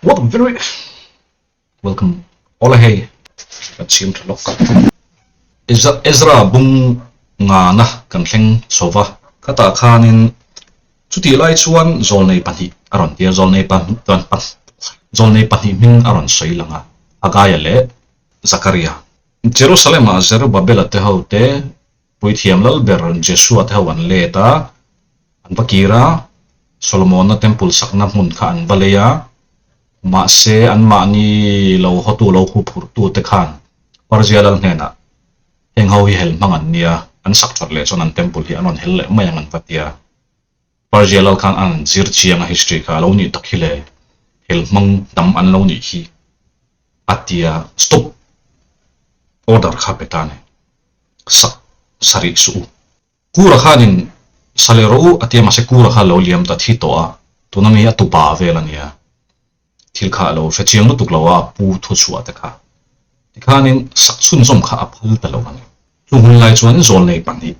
What a very welcome awle hei kan chhim tha lawk Ezra bung ngana kan thleng chho va khatah khanin chutih lai chuan zawlnei pahnih a rawn tia zawlnei zawlnei pahnih hming a rawn sawi lang a Hagaia leh Zakaria Jerusalem ah Zerubbabel-a te ho te Puithiam lal ber Jesua te ho an let a, an va kir a, Solomona temple sakna hmun kha an va lei a, mahse anmahni lo hawtu lo huphurhtu te khan Persia lal hnenah heng ho hi hel hmang an nia, an sak that leh chuan an temple hi an rawn hel leh mai ang an va ti a. Persia lal khan an zir chiang a history kha a lo nih tak hi le, hel hmang tam an lo nih hi a tia stop order kha pe ta a ni. Sak sarih suh u. Kura khanin sa leh rawh u a tia mahse Kura kha lo liam ta thi tawh a, tuna mi a tupa vel a nia. Thil kha a lo hre chiang lutuk lo a, a pu thu chhuah te kha. Tikhanin sak chhunzawm kha a phal ta lo a ni. Chung hun lai chuan zawlnei pahnih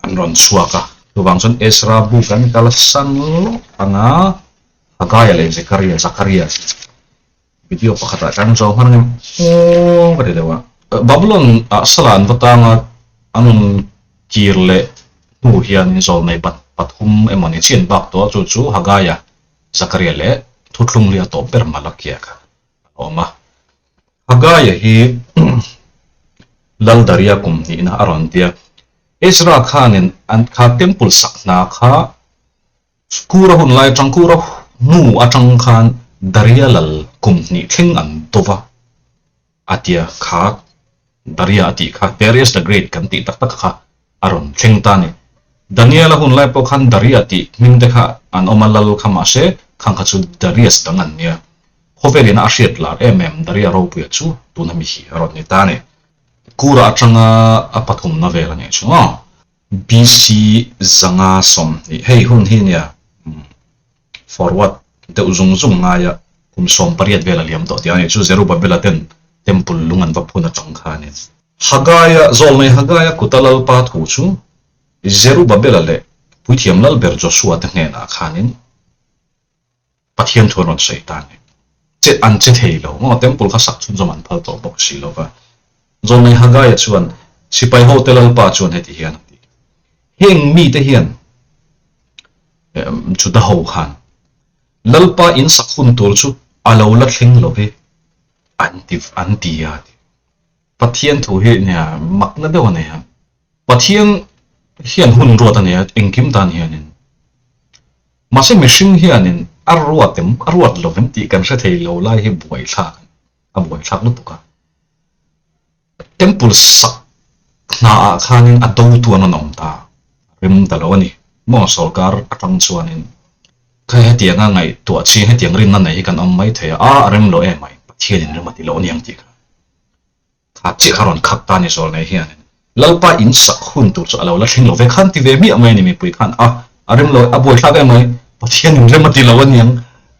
an rawn chhuak a. Chuvang chuan Ezra bu kan kalsan lawk ang a, Hagaia leh Zekaria, Zakaria, Video pakhatah kan zo hman ang em aw ka ti deuh a. Babylon ah sala an va tang a, an rawn kir leh hnu hian zawlnei pathum emaw ni chi an bak tawh a, chu chu Hagaia, Zakaria leh Thuthlung li a tawp ber Malakia kha a awm a. Hagaia hi Lal Daria kum hnihna a rawn ti a, Ezra khanin an kha temple sak hna kha Kura hun lai atang Kura hnu atang khan Daria lal kum hnih thleng an do va a tia kha Daria a tih kha Darius the Great kan tih tak tak kha a rawn thleng ta a ni. Daniela hun lai pawh khan Daria tih hming te kha an awm a lal kha mahse khang kha chu Darius dang an nia. Khawvel ina a hriat lar em em Daria ropuia chu tuna mi hi a rawn ni ta a ni. Kura atanga a pathumna vel a nih chu aw. BC 120, hei hun hi nia forward deuh zung zung ngaia kum 18 vel a liam tawh tih a ni chu Zerubbabel-a ten temple lung an va phun atang kha a ni. Hagaia, zawlnei Hagaia kuta Lalpa thu chu Zerubbabel-a leh puithiam lalber Joshua te hnenah khanin Pathian thu an rawn sawi ta a ni. Che an che thei lo maw? Temple kha sak chhunzawm an phal tawh bawk si lo va. Zawlnei Hagaia chuan sipai hote Lalpa chuan heti hian a ti, Heng mite hian Juda ho khan Lalpa in sak hun tur chu a lo la thleng lo ve an ti an ti a ti. Pathian thu hi nia makna deuh a nei a. Pathian hian hun ruat a nei a, engkim tan hianin. Mahse mihring hianin a ruat em, a ruat lo em tih kan hre thei lo lai hi buaithlak a ni, a buaithlak lutuk a. Temple sak hnaah khanin a dotu an rawn awm ta, a rem ta lo a ni. Maw sawrkar atang chuanin kha hetianga ngaihtuah ching, hetiang rinna nei hi kan awm mai thei a, a rem lo em mai, Pathianin rem a ti lo a ni ang tih kha. Kha chiah kha rawn khat ta ni zawl nei hian Lalpa in sak hun tur chu a lo la thleng lo ve khan ti ve miah mai a ni mipui khan a a rem lo a buaithlak em mai Pathian in rem a ti lo a niang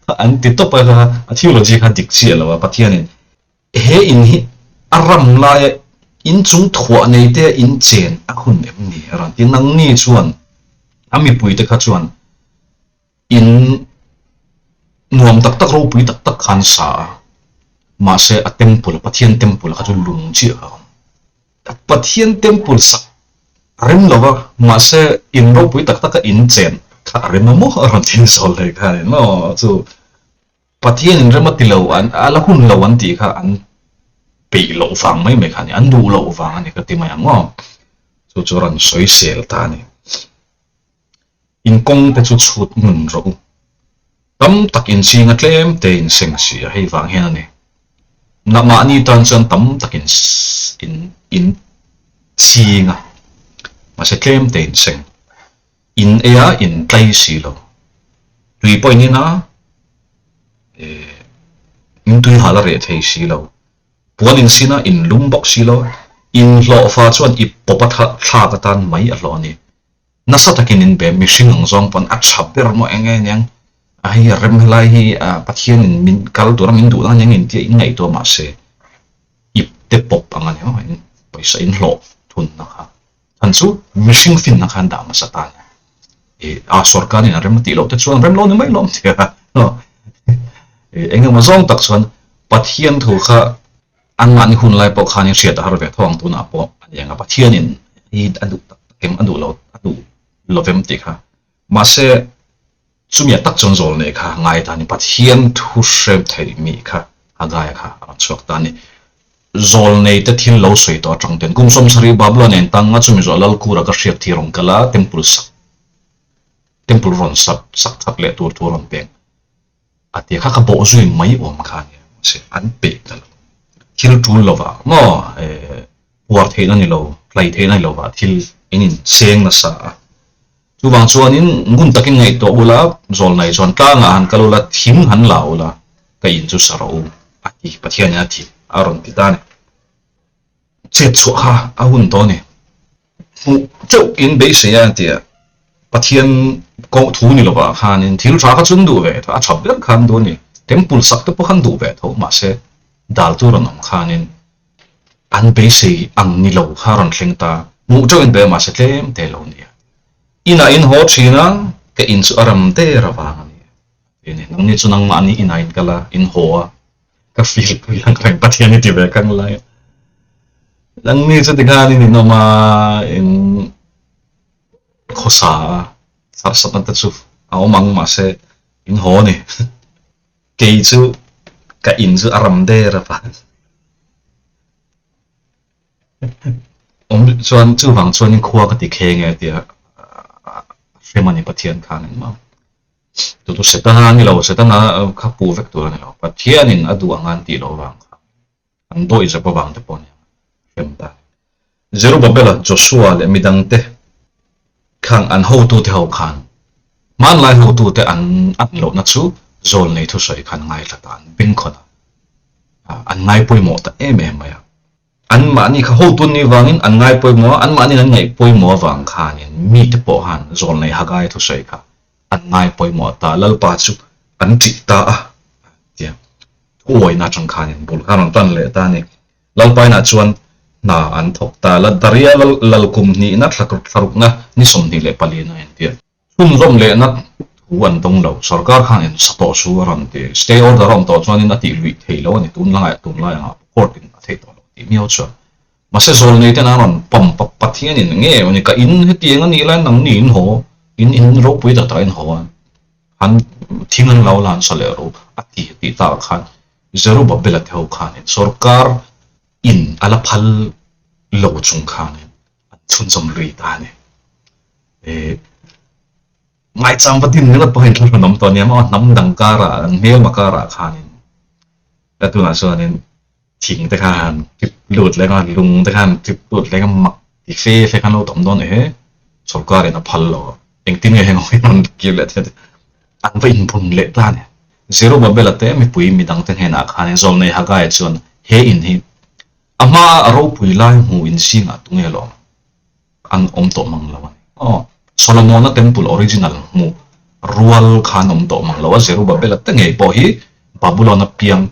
kha an ti tawp a kha a theology kha dik chiah lo a Pathian in he in hi a ram laia in chung thuah nei te in chen a hun em ni a rawn ti nangni chuan a mipui te kha chuan In nuam tak tak ropui tak tak khan sa a, mahse a temple, Pathian temple kha chu lung chiah a awm. Pathian temple sak a rem lo va, mahse in ropui tak taka in chen kha a rem a maw a rawn tin zawl hlei kha a ni maw chu Pathian in rem a ti lo an a la hun lo an tih kha an peih loh vang mai mai kha a ni, an duh loh vang a ni ka ti mai ang aw, chu chu a rawn sawi sel ta a ni. In kawng te chu chhut ngun rawh u. Tam tak in ching a tlem te in seng si a, hei vang hian a ni. Na mahni tan chuan tam tak in in in ching a, mahse tlem te in seng. In ei a in tlai si lo. Tui pawh in in a, eh in tui hal a reh thei si lo. Puan in sin a, in lum bawk si lo. In hlawhfa chuan i pawp a thlak atan mai a hlawh a ni. Nasa takin in be mihring ang zawng pawn a tha ber maw eng nge aniang a hei a rem helai hi Pathian in min kal tura min duh na aniang in tia in ngaihtuah mahse ip te pawp ang ania maw in pawisa in hlawh thun na kha chhan chu mihring fin na khan dah hmasa ta ania a sorkar in a rem a tih loh te chuan rem lo ni mai lawm tia. Eng emaw zawng tak chuan Pathian thu kha anmahni hun lai pawh khanin hriat a har ve tho ang tunah pawh a ni ang a, Pathianin hi a duh tak tak em, a duh lo a duh lovem tih kha. Mahse, chumia tak chuan zawl nei kha ngai ta a ni, Pathian thu hre theih mi kha Hagaia kha a rawn chhuak ta a ni. Zawl nei te thil lo sawi tawh atang ten kum 70 Babylon nen tang a chumi zawh Lalkura ka hriat thi rawn kal a, Temple sak Temple rawn sak sak that leh tur thu a rawn peng. A tia kha ka bawh zui mai awm kha nia mahse an peih ta lo. Thil tul lovah maw eh puar theihna ni lo, hlai theihna ni lovah thil in in cheng nasa a. Chuvang chuanin ngun takin ngaihtuah ula, zawlnai chuan tlangah han kal ula, thing han la ula, ka in chu sa rawh u a ti, Pathianin a ti a rawn ti ta a ni. Chet chhuah kha a hun tawh a ni. Hmuh teuh in beisei a tia Pathian koh thu ni lovah khanin thil tha kha chun duh ve tho, a tha ber khan duh a ni. Temple sak te pawh khan duh ve tho mahse dal tur an awm khanin an beisei ang ni lo kha rawn thleng ta. Hmuh teuh in be mahse tlem te lo nia. Inah in haw thin a, ka in chu a ram der avang a ni a ti a ni. Nangni chu nangmahni inah in kal a, in haw a. Ka feel pui ang reng Pathian i ti ve kang lai a. Nangni chu tikhan in inawm a, in khawsa a, harsatna te chu a awm ang mahse in haw a ni. Kei chu ka in chu a ram der a van. Awm chuan chuvang chuan in khua ka ti kheng e tia a hrem a ni Pathian khan engmah. Chu chu Setana a ni lo, Setana kha pu vek tur a ni lo. Pathianin a duh anga an tih loh avang kha an dawih zep avang te pawh a ni ang a, hrem ta a ni. Zerubabela, Joshua leh midangte khang an hotute ho khan hmanlai hotute an an lohna chu zawlnei thusawi khan ngaithla ta an bengkhawn a, an ngaipawimawh ta em em mai a. Anmahni kha hotu an nih vangin an ngai pawimawh a, anmahniin an ngaih pawimawh avang khanin mite pawh khan zawlnei Haggai thusawi kha an ngai pawimawh ta, Lalpa chu an ṭih ta a tia thuawina atang khanin bul khan rawn tan leh ta a ni. Lalpa inah chuan hna an thawk ta, Daria lal kum hnihna thlarukna ni 24 a intir. Chhunzawm lehna thu an dawng lo. Sorkar khan in sa tawh su a rawn ti. Stay order a awm tawh chuanin a tih luih thei lo a ni. Tunlaiah tunlai angah pawh court in a thei tawh lo tih miau chuan. Mahse zawl nei ten an rawn pump a, Pathian in nge ni ka in hetiang a nih laiin nangni in haw, in in ropui tak tak in haw a, han thing an lo la an sa leh ro a ti tih takah khan Zerubbabel-a te ho khanin sorkar in a la phal lo chung khanin an chhunzawm lui ta a ni. Eh, ngaichang va din ringawt pawhin thla awm tawh nia maw, hnam dang karah, an hmelma karah khanin ka tunah chuanin thing te khan tip lut leh khan lung te khan tip lut leh khan mak ti fe fe khan lo tam dawn ehe, sorkarin a phal lo a, engtin nge heng ho hi an kir leh thei an va inbun leh ta a ni. Zerubbabel-a te mipui midangte hnenah khanin Zawlnei Haggai chuan he in hi A hmaa a ropui lai hmu in zingah tunge lawm an awm tawh mang lo a ni. Aw, Solomona Temple original hmu rual kha an awm tawh mang lo a, Zerubbabel-a te ngei pawh hi Babulon-a piang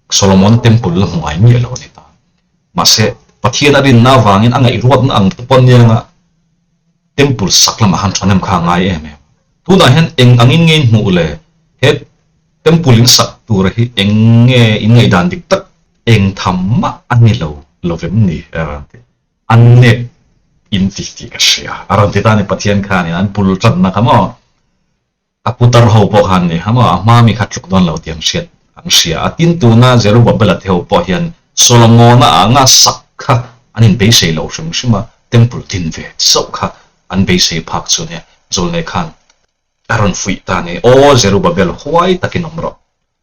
Solomona Temple la hmu ngai miah lo a ni ta. Mahse, Pathian a rinna avangin a ngaihruatna ang te pawh anianga Temple sak lamah khan thahnem kha a ngai em em. Tunah hian eng angin nge in hmuh le? He Temple in sak tura hi eng nge in ngaihdan dik tak eng tham mah a ni lo lovem ni a rawn ti. An nep in ti tih ka hria a rawn ti ta a ni Pathian khanin an pul tanna kha maw a putar ho pawh khan ni kha maw a hma mi kha tluk dawn lo tih an hriat an hria a tin tuna Zerubbabel-a te ho pawh hian Solomon-a anga sak kha an inbeisei lo hrim hrim a temple din ve chauh kha an beisei phak chu nia Zawlnei khan A rawn fuih ta ni. Aw Zerubbabel, huai takin awm rawh.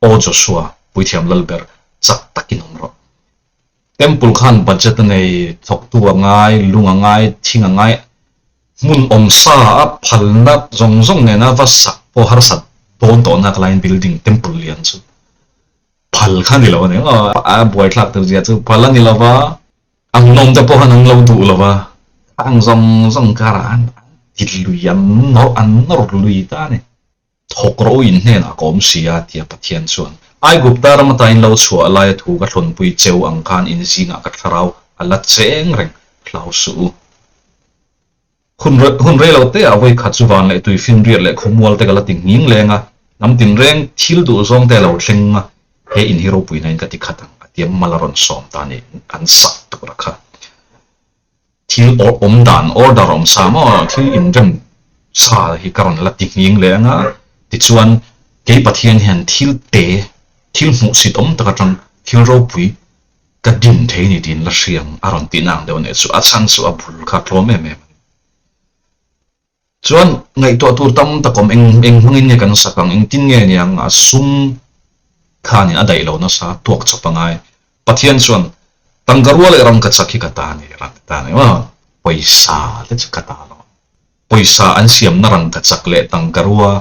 Aw Joshua, puithiam lalber, chak takin awm rawh. Temple khan budget a nei, thawktu a ngai, lung a ngai, thing a ngai, hmun awm sa a phalna zawng zawng nena va sak pawh harsat dawn tawh nak laiin building temple lian chu phal kha ni lo a ni. A buaithlak tur zia chu phal a ni lova. Ang nawm te pawh khan an lo duh lo va, khang zawng zawng karah an ti lui, an nawr an nawr lui ta a ni. Thawk rawh u in hnenah ka awm si a, tia Pathian chuan. Aigupta ram ata in lo chhuah laia thu ka thlawnpui cheu ang khan in zingah ka thlarau a la cheng reng, hlau suh u. Hun hun rei lo te ah vawi khat chu van leh tui finriat leh khawmual te ka la ti nghing leng a, hnam tinreng thil duh zawng te a lo thleng a. He in hi ropuina in ka ti khat ang a tia mal a rawn sawm ta a ni an sak tur a kha. Thil awm dan order awm sa maw thil inrem sa hi ka rawn la ti nghing leh ang a, tichuan kei Pathian hian thil te thil hmuhsit awm tak atang thil ropui ka din thei ni tiin la hria ang a rawn tihna ang deuh a nih chu a chhan chu a bul kha a tlawm em em a ni. Chuan ngaihtuah tur tam tak awm, eng eng hmangin nge kan sak ang, engtin nge niang a sum khanin a daih lo nasa tuak chawp a ngai. Pathian chuan tangka rual leh rangka chak hi ka ta a ni a ti ta a ni maw? Pawisa te chu ka ta lo. Pawisa an siamna rangka chak leh tangka rua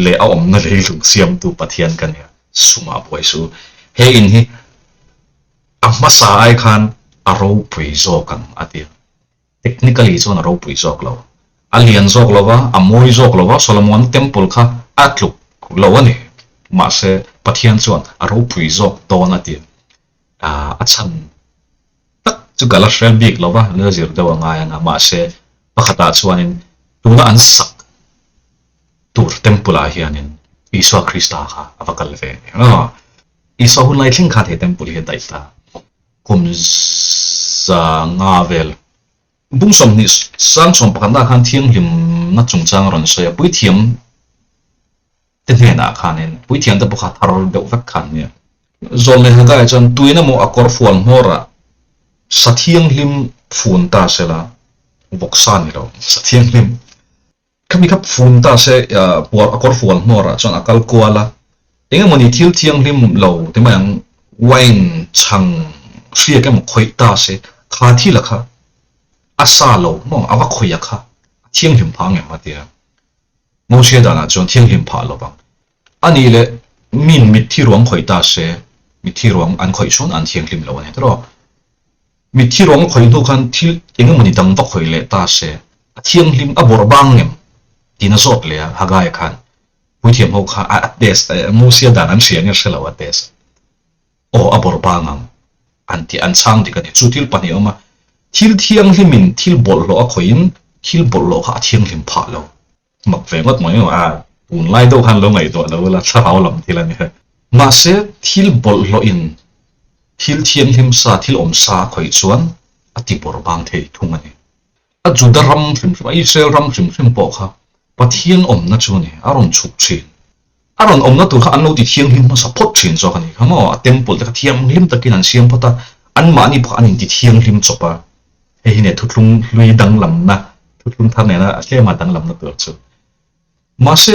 leh a awmna leilung siamtu Pathian ka nia, sumah buai su. He in hi a hmasa ai khan a ropui zawk ang a ti a. Technically chuan a ropui zawk lo. A lian zawk lo va, a mawi zawk lo va, Solomon Temple kha a tluk lo a ni. Mahse, Pathian chuan a ropui zawk dawn a ti. A chhan tak chu ka la hre bik lo va, la zir deuh a ngai ang a. Mahse, pakhatah chuanin tuna an sak tur Temple ah hianin Isua Krista kha a va kal ve a ni. Isua hun lai thleng khan he Temple hi a daih ta. Kum 500 vel bung 20 sang sawmpakhatna khan thianghlimna chungchang a rawn sawi a, puithiam te hnenah khanin puithiam te pawh kha thar deuh vek khan nia. Zawlnei Haggai chuan tuin emaw a kawr fual hmawrah sa thianghlim fun ta sela, vawksa ni lo, sa thianghlim. Khami kha fun ta se puar a kawr fual hmawrah chuan a kal kual a, eng emawni thil thianghlim lo ti mai ang wine chhang hriak emaw khawih ta se kha thil a kha a sa lo maw a va khawih a kha a thianghlim phah ang em a ti a, Mosia danah chuan thianghlim phah lo vang. A nih leh min mitthi ruang khawih ta se mitthi ruang an khawih chuan an thianghlim lo a ni tawh. Mitthi ruang a khawih hnu khan thil eng emawni dang va khawih leh ta se, a thianghlim a bawrh bang ngem? tiin a zawt leh a, Haggai khan puithiam ho kha a test, Mosia dan an hria nge hre lo a test. Aw, a bawrh bang ang an ti, an chhang dik a ni. Chu thil pahnih a awm a, thil thianghlimin thil bawlhhlawh a khawihin thil bawlhhlawh kha a thianghlim phah lo. Mak ve ngawt mai a, tunlai deuh khan lo ngaihtuah lo ila thlarau lam thil a ni. Mahse, thil bawlhhlawhin thil thianghlim sa, thil awm sa a khawih chuan a ti bawrh bang thei thung a ni. A Juda ram hrim hrim, a Israel ram hrim hrim pawh kha Pathian awmna chu a ni, a rawn chhuk thin. A rawn awmna tur kha an lo ti thianghlim hmasa phawt thin zawk a ni kha maw? A temple te kha thianghlim takin an siam phawt a, anmahni pawh kha an inti thianghlim chawp a. Hei hi nia thuthlung hlui danglamna, thuthlung thar nena a tlema danglamna tur chu. Mahse,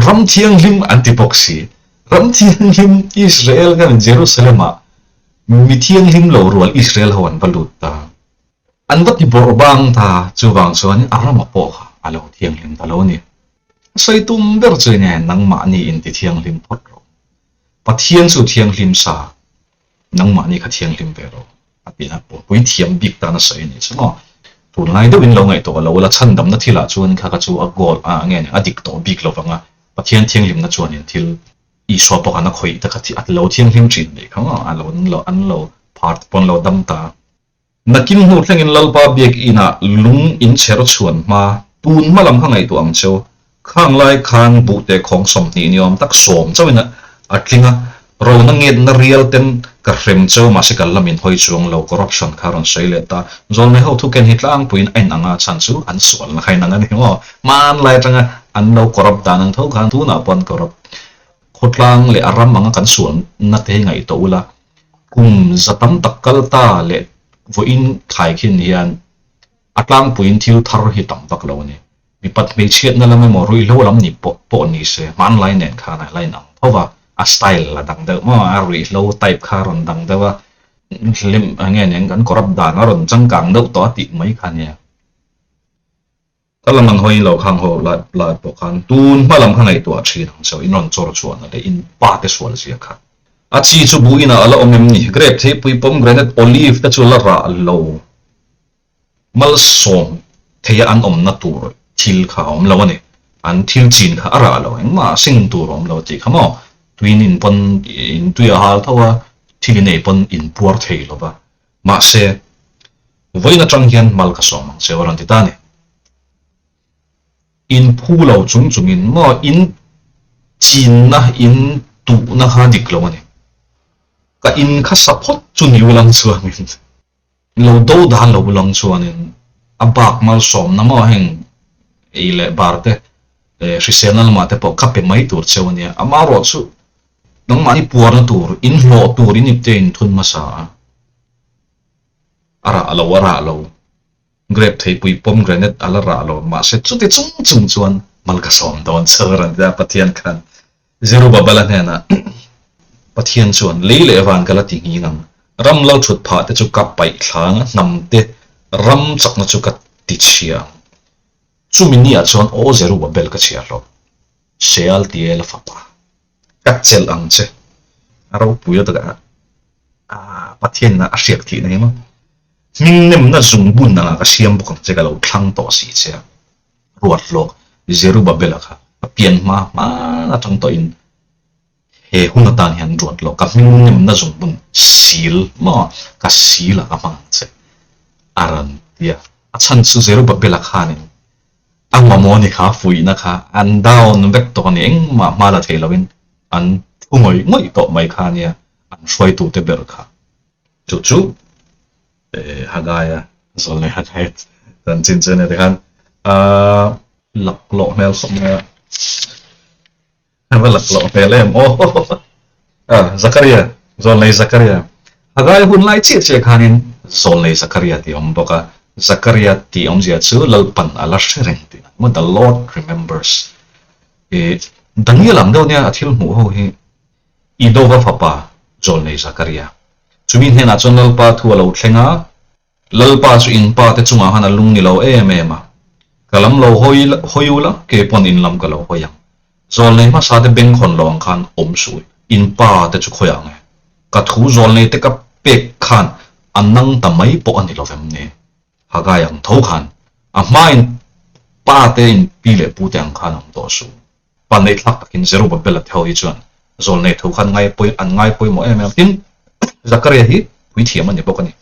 ram thianghlim an ti bawk si. Ram thianghlim Israel khan Jerusalem-ah mi thianghlim lo rual Israel ho an va lut ta. An va ti bawrh bang ta, chuvang chuanin a rama pawh kha a lo thianghlim ta lo a ni. A sawi tum ber chu enge nangmahni inti thianghlim phawt rawh. Pathian chu thianghlim sa, nangmahni kha thianghlim ve rawh a ti a, pumpui thiam bik tan a sawi a nih chu maw. Tunlai deuhin lo ngaihtuah lo la, chhandamna thilah chuan kha kha chu a goal a nge a dik tawh bik lovang a, Pathian thianghlimna chuanin thil Isua pawh khan a khawih te kha a lo thianghlim thin a nih kha maw, a lo an lo phar te pawh an lo dam ta. Nakin hnu thlengin Lalpa biakinah lung in chher chhuan hma, tun hma lam kha ngaihtuah ang cheu. Khang lai khan buhte khawng 20 ni awm tak sawm chauhin a tling a, rona ngetna rial ten ka hrem cheu mahse kal lamin hawi chuang lo corruption kha a rawn sawi leh ta. Zawlnei ho thuken hi tlangpuiin a inang a chhan chu an sualna kha inang a ni maw? Hmanlai atanga an lo corrupt dan ang tho khan tunah pawh an corrupt. Khawtlang leh a ram anga kan sualna te hi ngaihtuah ula, Kum za tam tak kal ta leh vawiin thlaikhin hian a tlangpuiin thil thar hi tam vak lo a ni. Mipat hmeichhiatna lam emaw ruihhlo lam ni pawh pawh ni se hmanlai nen khan a la inang tho va, a style a dang deuh maw, a ruihhlo type kha a rawn dang deuh a, hlim nge nen kan corrupt dan a rawn changkang deuh tawh a tih mai kha nia. Ka lam an hawi lo khang ho lai lai pawh khan tun hma lam kha ngaihtuah thin ang chauh in rawn chawr chhuahna leh in pa te sual zia kha. A chi chu bu inah a la awm em ni? Grape theipui pomegranate olive te chu la rah lo malsawm theia an awmna tur thil kha a awm lo a ni. An thil chin kha a rah lo engmah a sing tur a awm lo tih kha maw? Tuin in pawn in tui a hal tho a, thil in ei pawn in puar thei lo va. Mahse, vawiin atang hian mal ka sawm ang che a rawn ti ta a ni. In phu lo chung chungin maw in chinna, in tuhna kha dik lo a ni. Ka in kha sa phawt chu ni ulang chuanin, lo do dan lo ulang chuanin a bak malsawmna maw heng ei leh bar te hriselna lamah te pawh ka pe mai tur cheu a nia. Amaherawhchu nangmahni puarna tur, inhlawh tur in ipte inthun hmasa a, a rah lo a rah lo. Grape theipui pomegranate a la rah lo, mahse chuti chung chung chuan mal ka sawm dawn che a rawn ti a, Pathian khan Zerubbabel-a hnenah, Pathian chuan lei leh van ka la ti nghing ang, ram lal thut phah te chu ka paih thla ang a, hnam te ram chakna chu ka ti chhia ang. Chumi niah chuan aw Zerubbabel ka chhiah hlawh, Shealtiel-a fapa. Ka chelh ang che. A ropui lutuk a, Pathian a hriat thih na hi maw. Hming nemna zungbun angah ka siam bawk ang che, ka lo thlang tawh si che a. Ruat hlawk Zerubabela kha a pian hma hman atang tawhin he hun atan hian ruat hlawk ka hming nemna zungbun sil maw ka sil ah ka hmang ang che a rawn ti a. A chhan chu Zerubabela khanin A mamawh ni kha fuihna kha an down vek tawh a ni, engmah hma la thei loin an thu ngawih ngawih tawh mai kha ania an hruaitute ber kha. Chu chu Hagaia zawlnei Hagaia chanchin chu ania tikhan a laklawh hmel khawp mai a. A va laklawh hmel em aw. Ah, Zakaria, Zawlnei Zakaria. Hagai hun lai chiah chiah khanin Zawlnei Zakaria tih a awm bawk a. Zakaria tih awmzia chu Lalpan a la hre reng tih a ni maw, the Lord remembers. I Daniel ang deuh nia a thil hmuh ho hi Idova fapa Zawlnei Zakaria. Chumi hnenah chuan Lalpa thu a lo thleng a, Lalpa chu in pa te chungah khan a lung ni lo em em a, ka lam lo hawi hawi ula, kei pawn in lam ka lo hawi ang. Zawlnei hmasa te bengkhawn lo ang khan awm suh, in pa te chu khawi ang e. Ka thu zawlnei te ka pek khan a nang ta mai pawh a ni lo vem ni? Hagai ang tho khan a hma in pa te in pi leh pu te ang khan awm tawh suh. Pa neihthlak takin Zerubbabel a tho hi chuan zawlnei tho khan ngai pawi an ngai pawimawh em em. Tin, Zakaria hi puithiam a ni bawk a ni.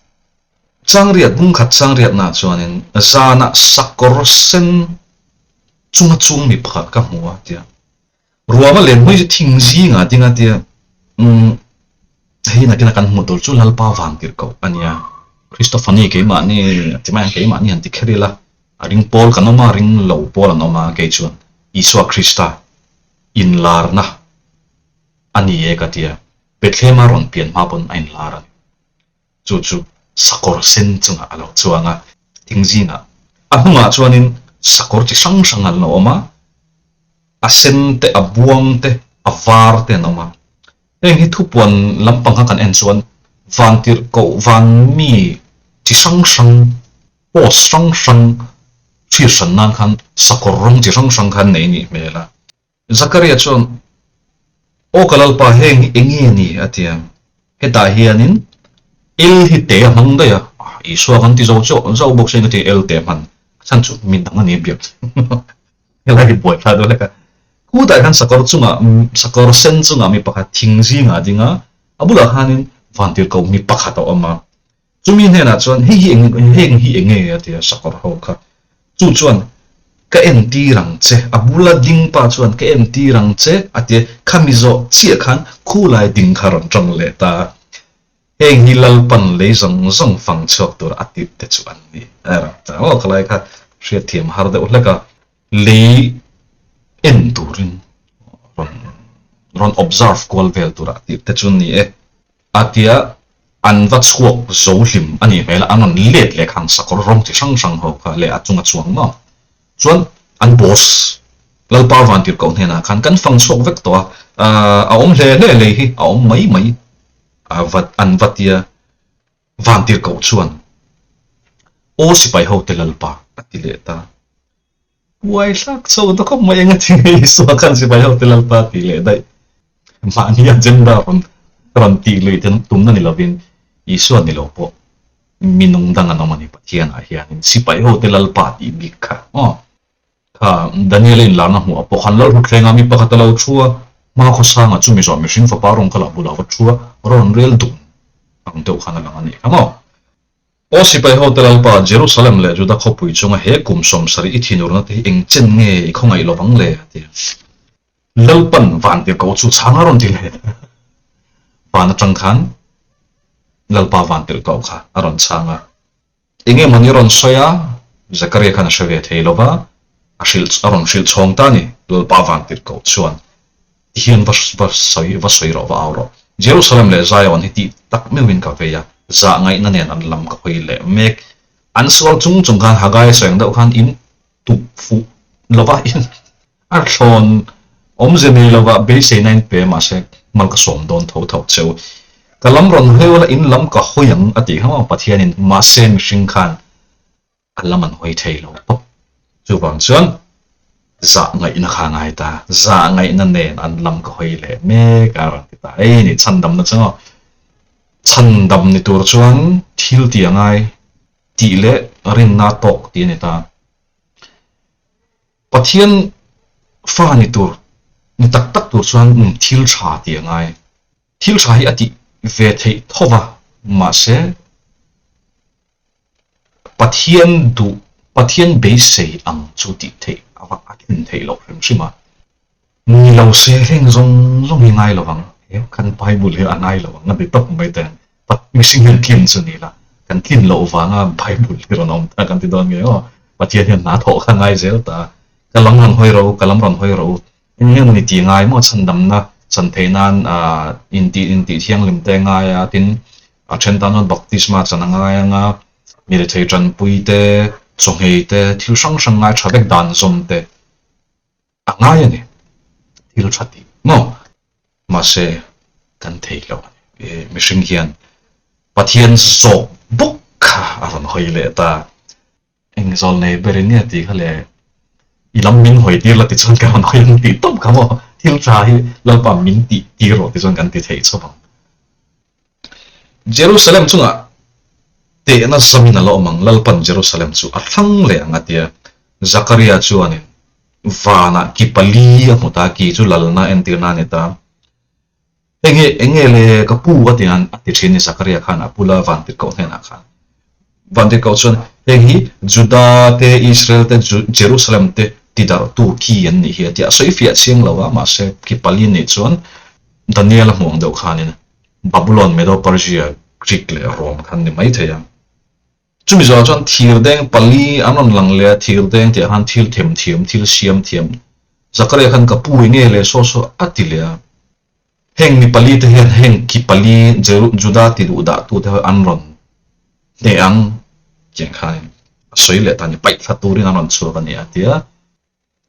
Changriat bungkhat changriatnaah chuanin zanah sakawr sen chunga chung mi pakhat ka hmu a tia. Ruama lenhmui chu thing zingah a ding a tia. Umm hei nakina kan hmuh tur chu Lalpa vang tirh koh a nia. Christophany keimahni a ti mai ang keimahni han ti kher ila a ring pawl kan awm a, ring lo pawl an awm a kei chuan Isua Krista inlarna a ni e ka tia. Bethlehem-a rawn pian hma pawn a inlar a ni. Chu chu sakawr sen chungah a lo chuang a, thing zingah. A hnungah chuanin sakawr chi hrang hrang an lo awm a, a sen te, a buang te, a var te an awm a. Heng hi thupuan lampang kha kan en chuan vantirhkoh van mi chi hrang hrang, post hrang hrang hriat hran nan khan sakawr rawng chi hrang hrang khan nei a nih hmel a. Zakaria chuan, Aw ka Lalpa, heng hi eng nge ni? a ti a. Hetah hianin El hi te a hmang daih a, Isua kan ti zo chauh zauh bawk se engati El te a hman? A chhan chu mi dang a ni biak. Helai hi buai thlai deuh hlek a. Khutah khan sakawr chungah, sakawr sen chungah mi pakhat thing zingah a ding a, a bulah khanin vantirhkoh mi pakhat a awm a. Chumi hnenah chuan, Hei hi eng, heng hi eng nge? a ti a, sakawr ho kha. Chu chuan, Ka entir ang che, a bula ding pa chuan ka entir ang che, a ti a, khami zawh chiah khan khulai ding kha rawn tawng leh ta a. Heng hi Lalpan lei zawng zawng fang chhuak tur a tirh te chu an ni. A rawn ti a, aw khalai kha hriatthiam har deuh hlek a, lei en turin rawn rawn observe kual vel tur a tirh te chu an ni e. A tia an va chhuak zo hlim a nih hmel a, an rawn let leh khang sakawr rawng chi hrang hrang ho kha leh a chunga chuang maw chuan an boss Lalpa Vantirhkoh hnenah khan kan fang chhuak vek tawh a, a awm hle hle lei hi a awm mai mai a va an va tia Vantirhkoh chuan Aw sipai hote Lalpa a ti leh ta. Huai hlak chho ta khawp mai enga ti nge Isua khan sipai ho te Lalpa tih leh daih mahni agenda rawn rawn tih lui te tumna ni lovin Isua ni lo pawh mi nung dang an awm a ni Pathian ah hianin sipai ho te Lalpa tih bik kha aw kha Daniel a inlarna hmuh ah pawh khan Lalhuthleng ah mi pakhat a lo thu a hma khawsang ah chumi zawh mihring fapa rawng kha lah bulah va thu a rawn rel dun ang deuh khan a lang a nih kha maw. Aw sipai hote Lalpa, Jerusalem leh Juda khawpui chunga he kum 70 i thinurna te hi eng chen nge i khawngaih lovang le? a ti a. Lalpan vantirhkoh chu chhang a rawn ti leh. Van atang khan Lalpa vantirhkoh kha a rawn chhang a. Enge mawni rawn sawi a, Zakaria khan a hre ve thei lo va, a hrilh a rawn hrilh chhawng ta a ni. Lalpa vantirhkoh chuan ti hian va va sawi va sawi rawh va au rawh. Jerusalem leh Zion hi tih tak meuhin ka vei a, zah ngaihna nen an lam ka hawi leh mek. An sual chung chung khan Haggai sawi ang deuh khan in tuk fuh lova in a thlawn awmze nei lova beiseina in pe mahse mal ka sawm dawn tho tho cheu. Ka lam rawn hawi ula in lam ka hawi ang a tih kha maw Pathianin mahse mihring khan a lam an hawi thei lo tawp. Chuvang chuan zah ngaihna kha a ngai ta, zah ngaihna nen an lam ka hawi leh mek a rawn ti ta. Hei ni chhandamna chu maw chhandam ni tur chuan thil tih a ngai. Tih leh rinna tawk tih a ni ta. Pathian fa ni tur, ni tak tak tur chuan thil tha tih a ngai. Thil tha hi a tih ve theih tho va, mahse Pathian duh, Pathian beisei ang chu tih theih a va a thlen theih loh hrim hrim a. Ni lo se heng zawng zawng hi ngai lo ang, he kan Bible hi a ngai lo ang a ti tawp mai te ang. Mihring hian tlin chu ni la, kan tlin loh vanga Bible hi rawn awm ta kan ti dawn nge aw. Pathian hian hna thawh kha ngai zel ta a, ka lam rawn hawi ro, ka lam rawn hawi ro, eng nge ni tih ngai maw chhandamna chan theih nan intih intih thianghlim te ngai a, tin a then tan chuan baptisma chan a ngai ang a, mi rethei tanpui te, chawngei te, thil hrang hrang ngai tha vek dan zawm te. A ngai a ni, thil tha tih maw? Mahse, kan thei lo a ni. E, mihring hian Pathian zawk bawk kha a rawn hawi leh ta. Eng zawl nei ber in nge tih kha le, i lam min hawi tir la ti chuan ka rawn hawi ang tih tawp kha maw? Thil tha hi Lalpa min tih tir rawh ti chuan kan ti thei chauh ang. Jerusalem chungah tehna zamin a la awm ang, Lalpan Jerusalem chu a thlang leh ang a ti a. Zakaria chuanin vanah ki pali a hmu ta, ki chu lalna entirna a ni ta. Heng hi eng nge le ka pu a ti a ti thin ni Zakaria khan a pula vantirhkoh hnenah khan. Vantirhkoh chuan heng hi Juda te, Israel te, Jerusalem te tidarhtu ki an nih hi a ti a. A sawi fiah chiang lo a, mahse ki pali nih chuan Daniel a hmuh ang deuh khanin Babulon, Medo-Persia, Greek leh Rome khan ni mai thei a. Chumi zawhah chuan thirdeng pali an rawn lang leh a, thirdeng tih ah khan thil them thiam, thil siam thiam. Zakaria khan ka pu i nge leh saw saw a ti leh a. Heng mi pali te hian heng ki pali Juda ti duh dah tu te ho an rawn hneh ang tih ang khanin a sawi leh ta a ni, paih thla turin an rawn chhuak a ni a ti a.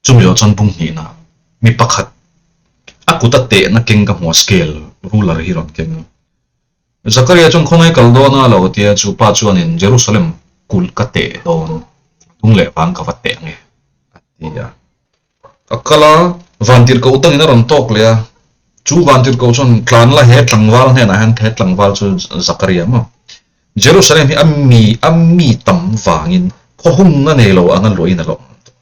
Chumi zawh chuan bung hnihna mi pakhat a kut a tehna keng ka hmu a, scale, ruler hi rawn keng a. Zakaria chuan khawngaih kal dawn a lo ti a, chu pa chuanin Jerusalem kulh ka teh dawn, a tung leh vang ka va teh ange a ti a. A kal a, vantirhkoh dangin a rawn tawk leh a, chu vantirhkoh chuan tlan la he tlangval hnenah hian he tlangval chu Zakaria maw? Jerusalem hi a mi a mi tam vangin khawhungna nei lo anga luahin a lo awm tawh.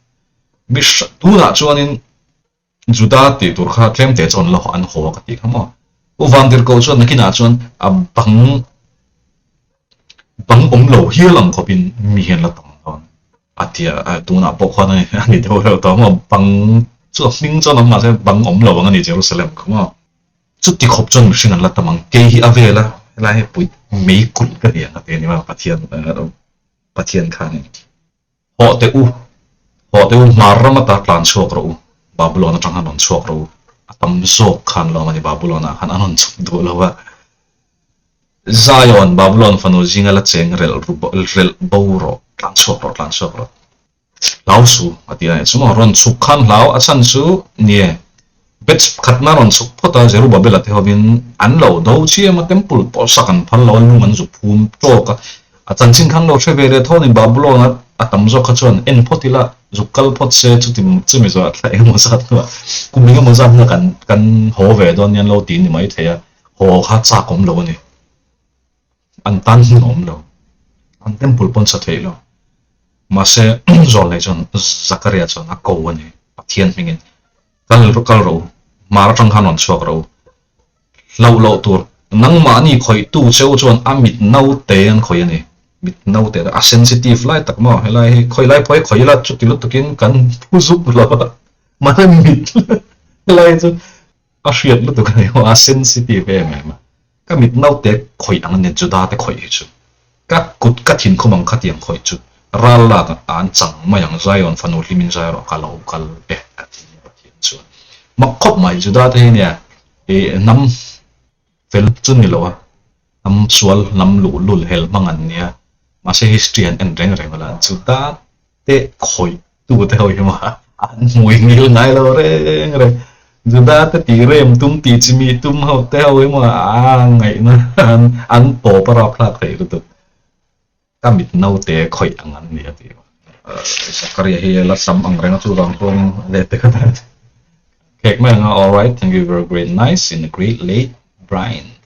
Mi tunah chuanin Juda tih tur kha tlem te chuan la an haw ka tih kha maw. U Vandirhkoh chuan nakinah chuan a bang bang awm lo hial ang khawpin mi hian la tam dawn a ti a, tunah pawh khuan a ni deuh reuh tawh maw. Bang chu a hming chuan awm mahse bang awm lo ang a ni Jerusalem kha maw. Chuti khawp chuan mihring an la tam ang, kei hi a vel a, helai hi pui mei kulh ka ni ang a ti a ni maw Pathian Pathian khanin. Hawh teh u, hawh teh u, hmar ram ata tlan chhuak rawh u, Babulon atang khan rawn chhuak rawh u, a tam zawk khan lawm a ni, Babulon ah khan an rawn chhuk duh lo a. Zion, Babulon fanu zinga la cheng relh relh bo rawh, tlan chhuak rawh, tlan chhuak rawh. Hlau su, a ti a ni. Chu maw, rawn chhuk khan hlau, a chhan chu nie, Batch pakhatna rawn chhuk phawt a, Zerubbabel-a te hovin an lo do chiam a, temple pawh sak an phal lo a, lung an zu phum tawk a. A chanchin khan lo hre ve leh tho ni, Babulon-a a tam zawk kha chuan en phawt ila, zuk kal phawt se, chuti chumi zawh thla engemaw zat hnuah, kum engemaw zat hnuah kan kan haw ve dawn nia an lo ti ni maithei a, haw kha chak awm lo a ni. An tan hmun a awm lo. An temple pawn sa theih lo. Mahse, Zawlnei chuan Zakaria chuan a ko a ni, Pathian hmingin. Kal kal rawh u, hmar atang khan rawn chhuak rawh u. Hlauh loh tur, nangmahni khawihtu cheu chuan a mit naute an khawih a ni. Mit naute a sensitive lai tak maw, helai hi khawi lai pawh hi khawih ila chuti lutukin kan phu zuk lo a, mahse mit. Helai chu a hriat lutuk a ni maw, a sensitive em em a. Ka mit naute khawih ang a ni Juda te khawih hi chu. Ka kut ka thin khum ang khatiang khawih chu ral lak ah an chang mai ang Zion fanu hlimin zai rawh ka lo kal e a ti nia Pathian chuan. Mak khawp mai Juda te hi nia ih hnam fel chu ni lo a, hnam sual hnam luhlul hel hmang an nia mahse history an en reng reng la Juda te khawih tu te ho hi maw an hmui ngil ngai lo reng reng Juda te tih rem tum tih chi mi tum ho te ho hi maw a ngaihna an an tawp a rap thlak theih lutuk ka mit naute khawih ang an ni a ti Zakaria hi la sam ang reng a chuvang chuan leh te kha khek mai ang a alright thank you very great nice in a great late Brian.